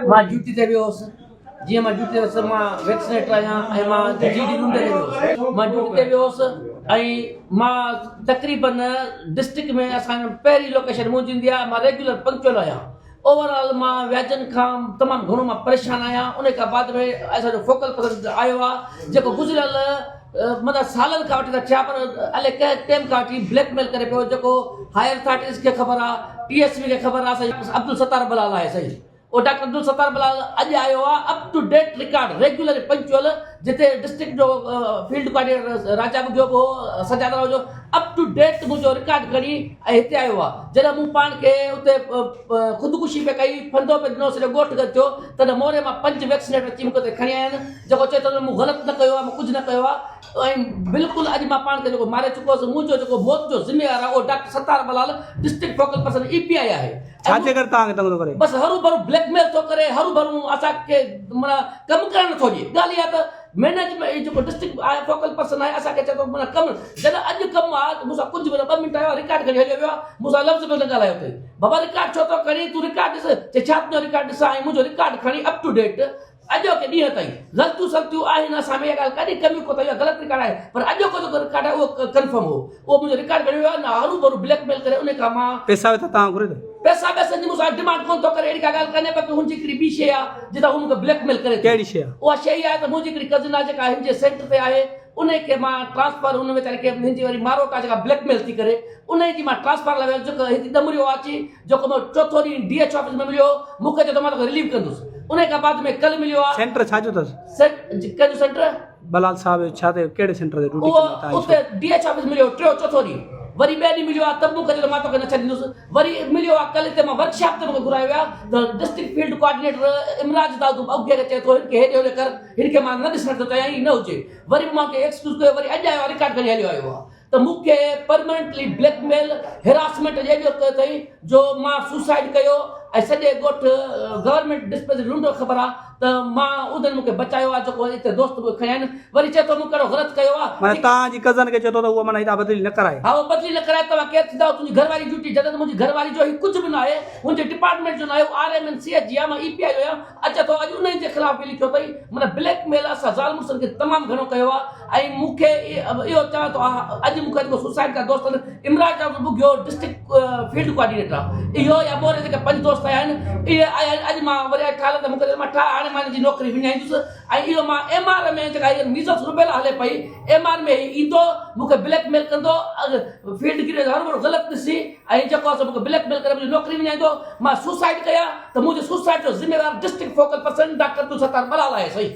مان ڊيوٽي تي ويو هوس جيئن مان ڊيوٽي تي ويس مان ويڪسينيٽر آهيان ۽ مان جي ڊي لنڊي تي ويو هوس مان ڊيوٽي تي ويو هوس ۽ مان تقريبن ڊسٽرڪٽ ۾ اسان پهرين لوڪيشن منهنجي ايندي آهي مان ريگيولر پنڪچوئل آهيان اوور آل مان وياجن کان تمام گهڻو مان پريشان آهيان ان کان بعد ۾ اسان جو فوڪل پرسن آيو آهي جيڪو گذريل مطلب سالن کان وٺي ته ٿيا پر الائي ڪنهن ٽيم کان وٺي بليڪ ميل ڪري پيو جيڪو هائر اٿارٽيز کي خبر آ ٽي ايس پي کي خبر آ سائين عبدالستار بلال آهي سائين او ڊاڪٽر عبدالستار بلال اڄ آيو آ up to date record regular punctual جتي ڊسٽرڪٽ جو فيلڊ ڪوآرڊينيٽر راجا ٻگهيو به هو سجاد راهو جو اپ ٽو ڊيٽ منهنجو رڪارڊ کڻي ۽ هتي آيو آ جڏهن مون پاڻ کي اتي خودڪشي پئي ڪئي ڦندو پئي ڏنو سڄو ڳوٺ گڏ ٿيو تڏهن موري مان پنج ويڪسينيٽر اچي مون کي اتي کڻي آيا آهن جيڪو چئي ٿو ته مون غلط نه ڪيو آهي مون ڪجهه نه ڪيو آهي ۽ بلڪل اڄ مان پاڻ کي جيڪو ماري چڪو هوس منهنجو جيڪو موت جو ذميوار آهي اهو doctor Sattar Balal district focal person E P I آهي ڇا جي ڪري توهان کي تنگ ٿو ڪري؟ بس هرو ڀرو بليڪ ميل ٿو ڪري هرو ڀرو اسان کي معنيٰ ڪم ڪرڻ نٿو ڏئي ڳالهه اها ته مئنيجمينٽ جيڪو ڊسٽرڪٽ آهي فوڪل پرسن آهي اسان کي چئي ٿو معنيٰ ڪم جڏهن اڄ ڪم آهي ته مون سان ڪجهه به نه ٻه منٽ آيو آهي رڪارڊ کڻي هليو ويو آهي مون سان لفظ به نه ڳالهايو اٿئي بابا رڪارڊ ڇو ٿو کڻين تون رڪارڊ ڏس چئي ڇا تنهنجو رڪارڊ ڏسان ۽ منهنجو رڪارڊ کڻي اپ ٽو ڊيٽ اڄوڪي ڏينهن تائين غلطيون سلطيون آهن اسان ۾ اها ڳالهه ڪڏهن ڪميون ڪوتاهيون يا غلط رڪارڊ آهي پر اڄوڪو جيڪو رڪارڊ آهي اهو ڪنفرم هو اهو منهنجو رڪارڊ کڻي ويو آهي نه هرو ڀرو بليڪ ميل ڪري ان کان مان پئسا ويسا توهان گهري ٿو؟ پئسا ٻئسن جي مون سان ڊمانڊ ڪونه ٿو ڪري اهڙي ڪا ڳالهه ڪانهي باقي هن جي هڪڙي ٻي شيء آهي جتان هو مون کي بليڪ ميل ڪري ٿو ڪهڙي شيء آهي؟ اها شيء اها آهي ته منهنجي هڪڙي ڪزن آهي جيڪا هن جي سينٽر تي آهي انهي کي مان ٽرانسفر ان ويچاري کي هن جي وري ماروٽ آهي جيڪا بليڪ ميل ٿي ڪري انهي جي مان ٽرانسفر لاء ويس جيڪو هتي ڏمريو آهي اچي جيڪو مون چوٿون ڏينهن ڊي ايڇ آفيس ۾ مليو هو مون کي چيو ته مان توکي رليو ڪندس انهي کان بعد ۾ ڪل مليو آهي. سينٽر ڇا جو اٿس؟ سينٽ ڪنهن جو سينٽر؟ بلال صاحب جو ڇا تي ڪهڙي سينٽر تي ڊيوٽي اهو ڪندا تان اتي ڊي ايڇ آفيس مليو ٽيون چوٿون ڏينهن وري ٻئي ڏينهن مليو آهي ته به مون کي چيو ته مان توکي نه ڇڏيندس وري مليو آهي ڪل هتي مان ورڪشاپ تي مون کي گهرايو ويو آهي ته ڊسٽرڪٽ فيلڊ ڪوآرڊينيٽر امراج دائود اوگهي کي چئي ٿو هن کي هيڏي هوڏي ڪر هن کي مان نه ڏسڻ ٿو چاهيان هي نه هجي وري به مان کي ايڪسڪيوز ڪيو وري اڄ آيو آهي رڪارڊ کڻي هليو آيو آهي ته مون کي پرمننٽلي بليڪ ميل هراسمينٽ ايڏو ڪيو اٿئي جو مان سوسائيڊ ڪيو ۽ سڄي ڳوٺ گورنمينٽ ڊسپينسري لنڊو خبر آ ته مان انهن مون کي بچايو آ جيڪو هتي دوست مون کي کنيا آهن وري چئي ٿو مون ڪهڙو غلط ڪيو آ معنيٰ توهان جي ڪزن کي چئي ٿو ته اهو معنيٰ هتان بدلي نه ڪرائي. ها اهو بدلي نه ڪرائي توهان ڪير ٿيندا آهيو تنهنجي گهر واري ڊيوٽي جڏهن ته منهنجي گهر واري جو هي ڪجهه به نه آهي هن جي ڊپارٽمينٽ جو نه آهي هو R M N C H جي آهي مان اي پي آء جو آهيان اچي ٿو اڄ انهي جي خلاف به لکيو اٿئي معنيٰ بليڪ ميل اسان زال مڙسن کي تمام گهڻو ڪيو آ ۽ مون کي اهو چوان ٿو اڄ مون کي جيڪو سوسائيڊ جا دوست آهن عمران جا ٻگهيو ڊسٽرڪٽ فيلڊ ڪوآرڊينيٽر آ اهو يا موري جيڪي پنج دوست آيا آهن اهي آيا آهن اڄ مان وري ٺاهه ته مون کي مان ٺاهه هاڻي مان هن جي نوڪري وڃائيندس ۽ اهو مان ايم آر ۾ جيڪا هي ميزلس روبيلا هلي پئي ايم آر ۾ هي ايندو مون کي بليڪ ميل ڪندو فيلڊ گريڊ هروڀرو غلط ڏسي ۽ جيڪو آ سو مون کي بليڪ ميل ڪري منهنجي نوڪري وڃائيندو مان سوسائيڊ ڪيان ته منهنجي سوسائيڊ جو ذميوار district focal person doctor Abdul Sattar Balal آهي سائين.